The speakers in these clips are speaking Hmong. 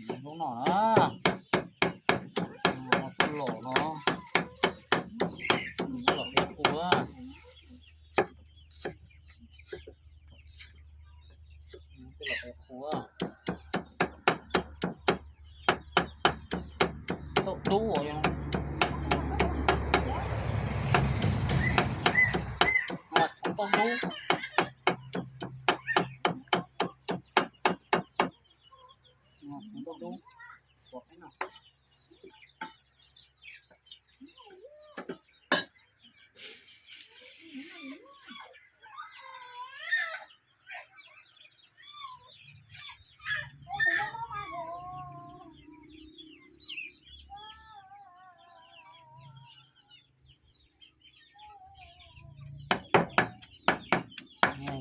Lub no na, no tub los no, lub los qhia qhua, tub los qhia qhua, tauj dub, tauj dub, tauj dub.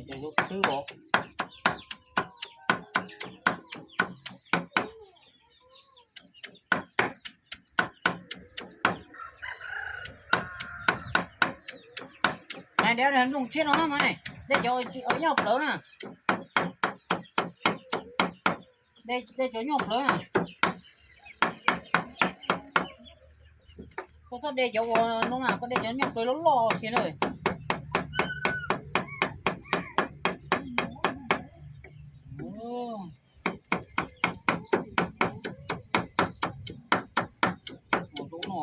Cov xwb os. Nais, dej nplooj tshiab no mas, dej cov nyuj plawv na. Dej cov nyuj plawv na. Koj txhob de cov ua no na, koj de cov nyuj plawv loj loj kiag na. Ua rau no.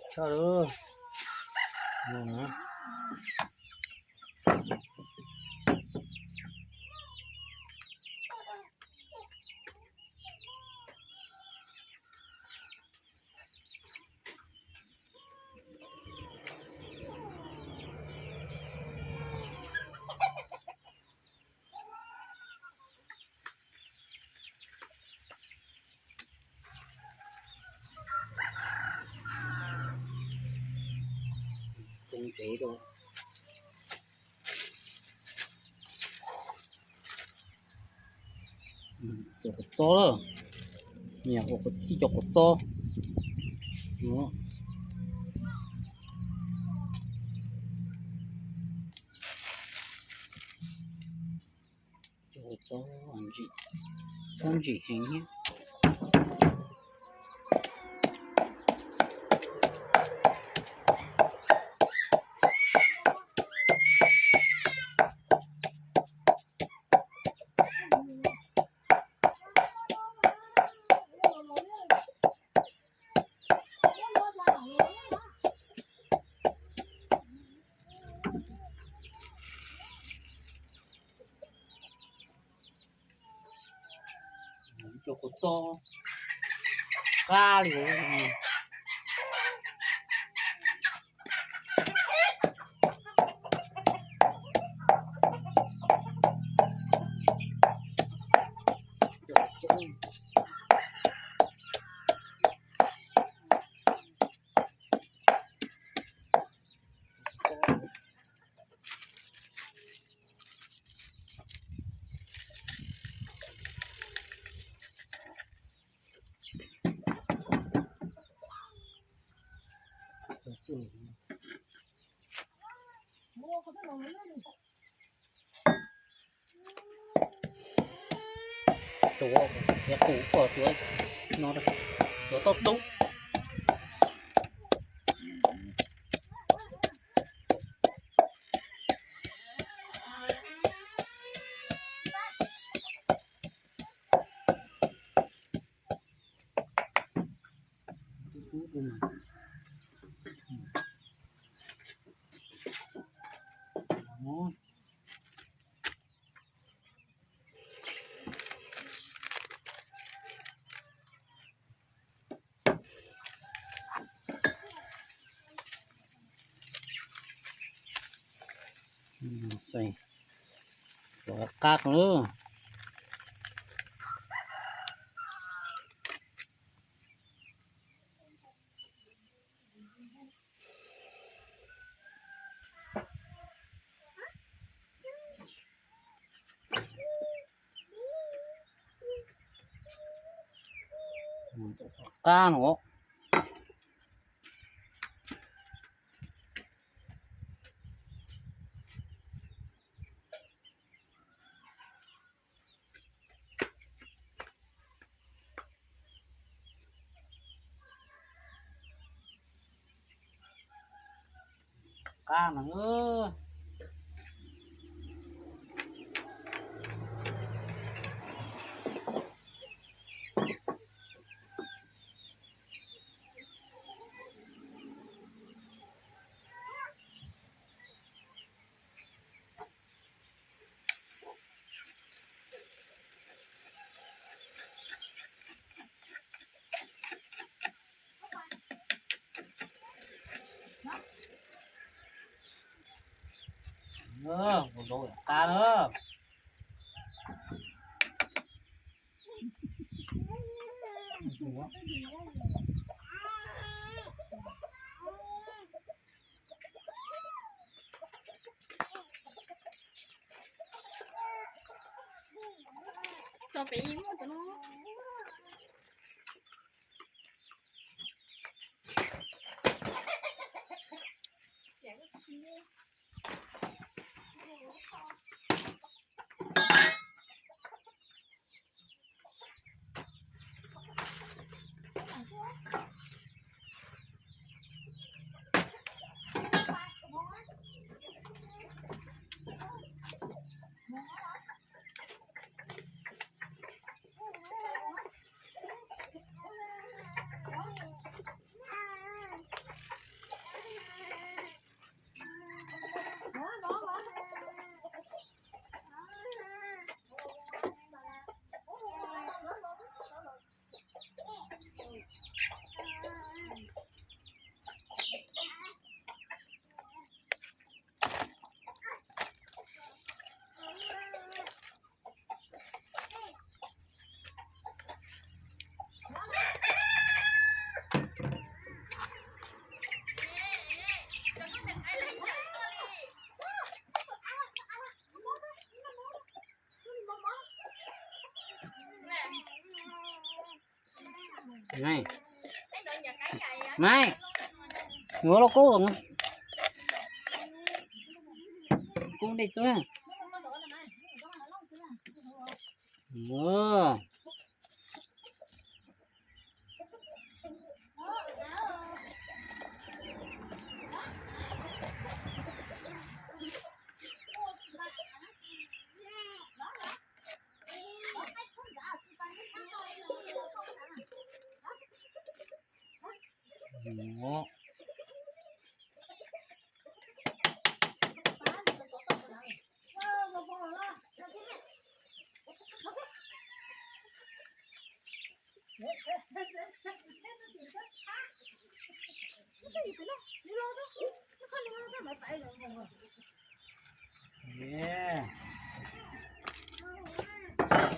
Tshaj lawm. Tsev rau cov quav txob lawm, niam ua ib cov quav txob. Cov quav txob ntsim, txob ntsim heev thiab. Cov quav txob qab li. Tuav, tuav qus kom tuav no, tuav tauj dub. Qab lawm. Qab no. Qab no. Qab na. Maiv, yuav lauj kub, kub dej txuag.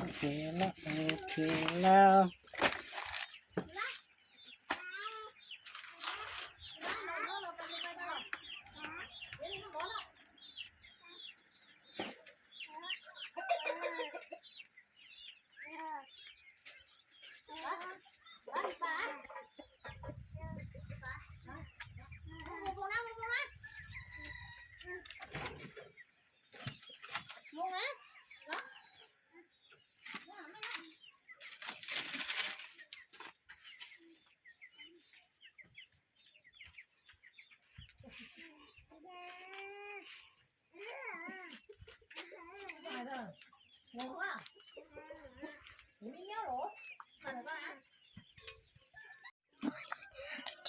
Ok lawm, ok lawm.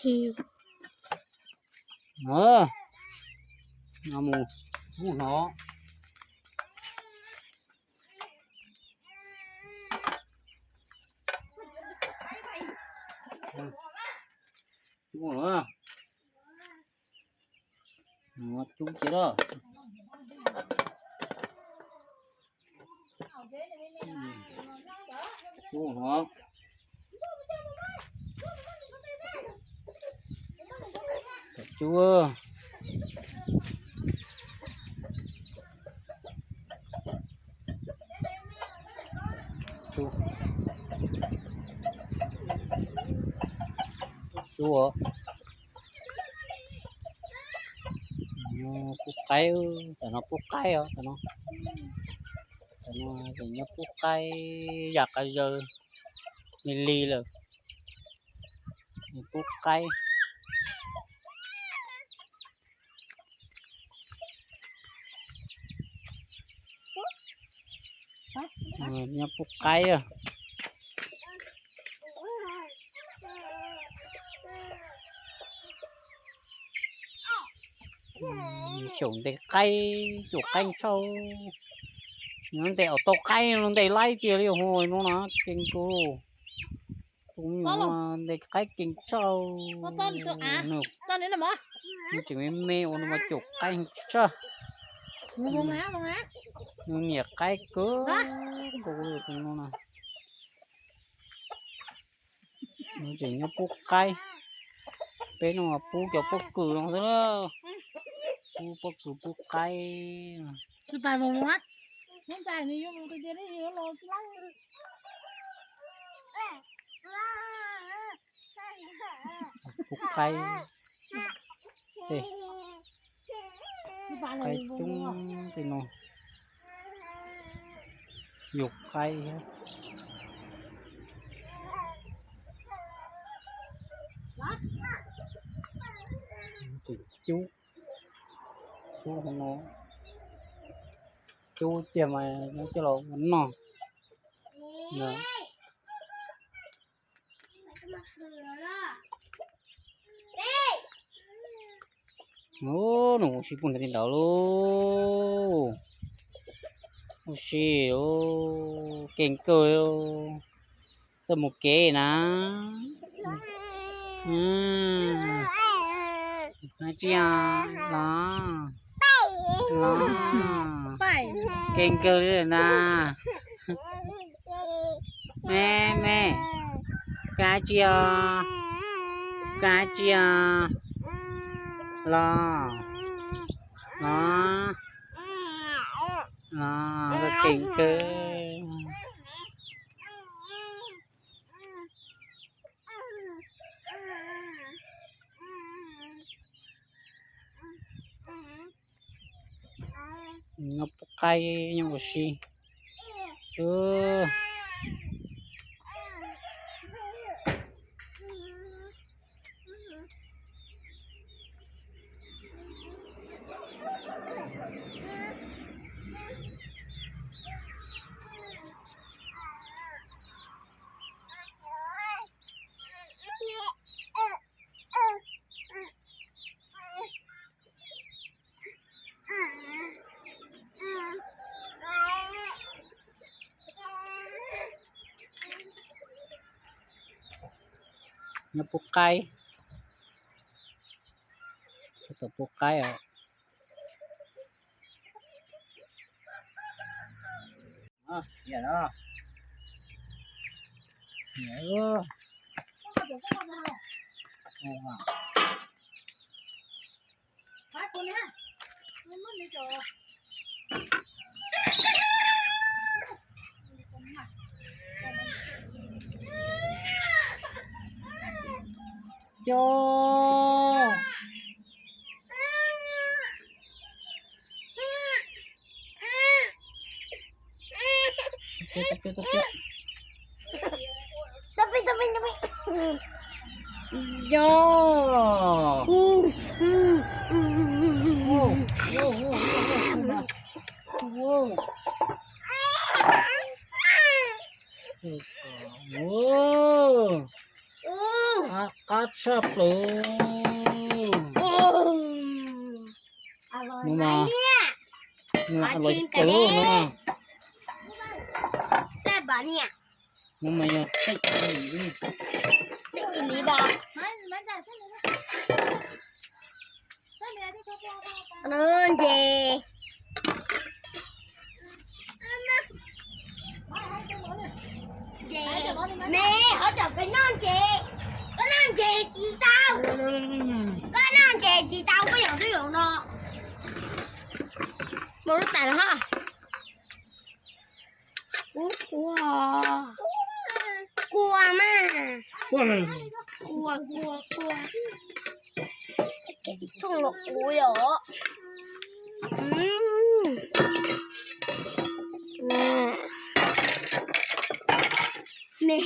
Thi. Mus, mus no. Cub no, cub ces lawm. Cub no. Cub. Cub. Cub os. Pub qaib, tam no pub qaib os, tam no. Tam no tseem nyob pub qaib, yam qab zawg li li lawm. Pub qaib. Nyob pub qaib. Caum ntes qaib, caum qaib tshaj. Nyob ntes os, tau qaib los ntes laib tiag li ho no na, keej kawg. Tus me nyuam no ntes qaib keej tshaj. Nws tseem me me ua no mas caum qaib tshaj. Nws nyiam qaib kawg nkaus li tus no na. Nws tseem nyob pub qaib. Peb no mas pub cov pob kws no xwb na. Pub pob kws pub qaib. Pub qaib, tej qaib coob tej no. Yus qaib thiab. Tseem cub, cub hauv no, cub tiag mas coj los ua noj. Ub, nws ua si puag nrad li ntawd lauj. Ua si, keej kawg. Txawj mus kev na. Kav tsij os, los, los. Keej kawg li na. Me me, kav tsij os, kav tsij os. Los, los, los, keej kawg. Nyob pub qaib nyob ua si. Nyob pub qaib. Tab tom pub qaib os. Cov Yog. Qab tshaj plaws. Mus mas, mus mas los kawg no. Mus mas yog xeem li, xeem li ba. Noj ntses. Ntses me, hov tseem peb noj ntses. Koj noj ntses tsis tau. Koj noj ntses tsis tau, koj yuav twb yuav no. Mus lub tas no ha. Ub, kua, kua mas. Ua, ua, ua. Thooj los kuv yom. Mm. Nè. Nè.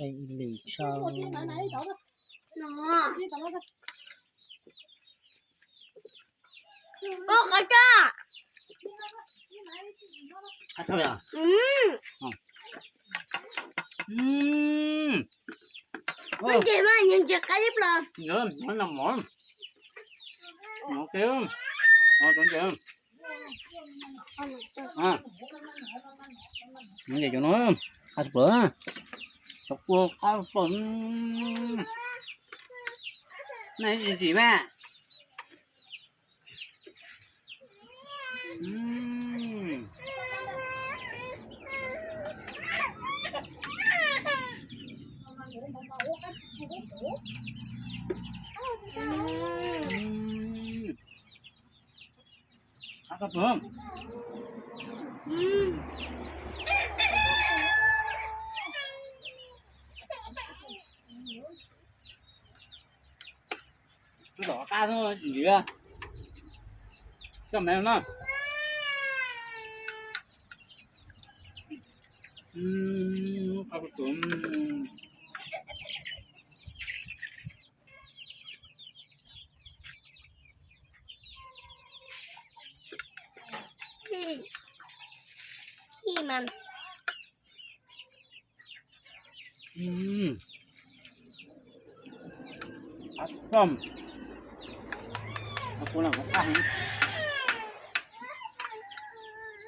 Ib lis tsho. Koj qhov tsa. Qab tshaj li. Koj nce mas yeej nce qab ib plag. Nce cov no, qab tshaj plaws, cov kua qab tshaj plaws. Nej tsis ntsim mas. Qab tshaj plaws. Tus tom qab ntxiv, coj me no. Qab tus. Qab tshaj, qab tshaj heev,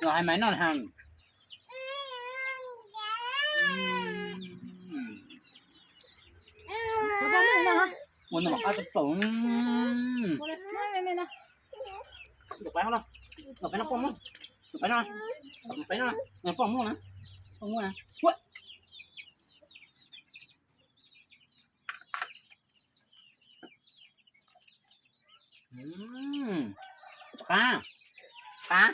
los hais Maiv noj heev. Ua no mas qab tshaj plaws. Tus pais no, tus pais no poj muaj, tus pais no, tus pais no, poj muaj na, poj muaj na. Qab, qab.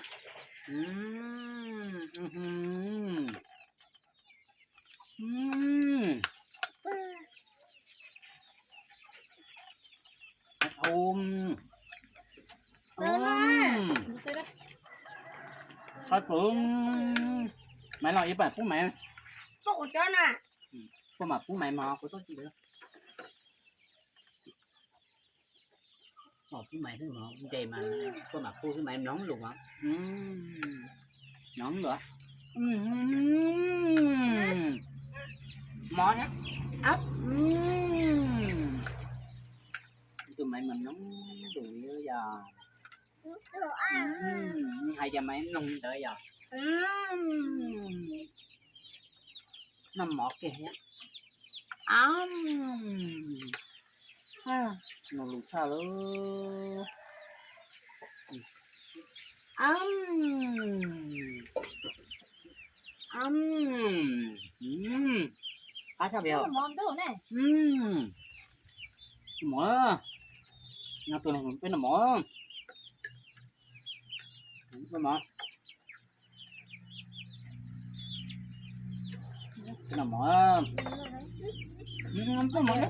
Qab plaws. Maiv los ib pab pub Maiv. Pub mas pub Maiv mas kuv txob tsis ntawd. Pub Maiv xwb mas nce mas, pub mas pub xwb Maiv mloog lus mas. Mloog lus. Mov thiab. Tus Maiv mas mloog lus li yog. Hais tias Maiv mloog ntawd yog. Noj mov kiag thiab. Mloog lus tshaj lawm. Qab tshaj li os. Mov, no tus no peb noj mov. Peb mov, peb noj mov, peb mov.